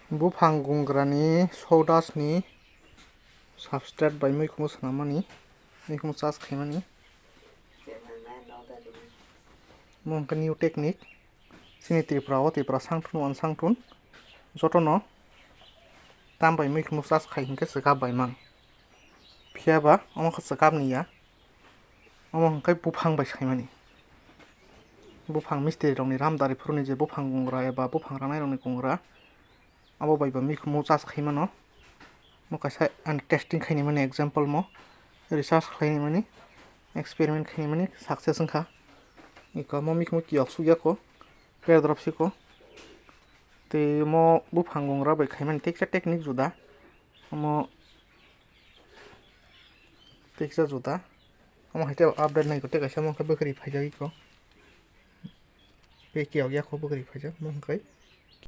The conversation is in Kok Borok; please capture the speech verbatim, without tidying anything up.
Buphang gungrani sawdasni substrate bai muikhumu swnamani, muikhumu charge khaimani. Omo hwnkhe new technique. Chini Tripura o, Tripura sangthun, uansangthun jotono tam bai muikhumu charge khai hinkhe chwkap bai man. Phiya ba omo khe chwkapni ya, omo hwnkhe buphang bai saimani. Buphang mistri rokni ramdari phuruni je buphang gungra eba buphang ranai rokni gungra, abo bai ba mikhumu charge khaimano. Mo kaisa ang testing khainimani example mo, research khlainimani, experiment khainimani success wngkha. Iko mo mikhumu kiyok sukya ko, perdrop siko. Tei mo buphang gungra bai khaimani teksa technique juda. Omo teksa juda. Omo hai tei update nai ko tei kaisa mo khe bwkhwrwi phaijak iko. Tei kiyok ya kho bwkhwrwi phaijak mo hwnkhe.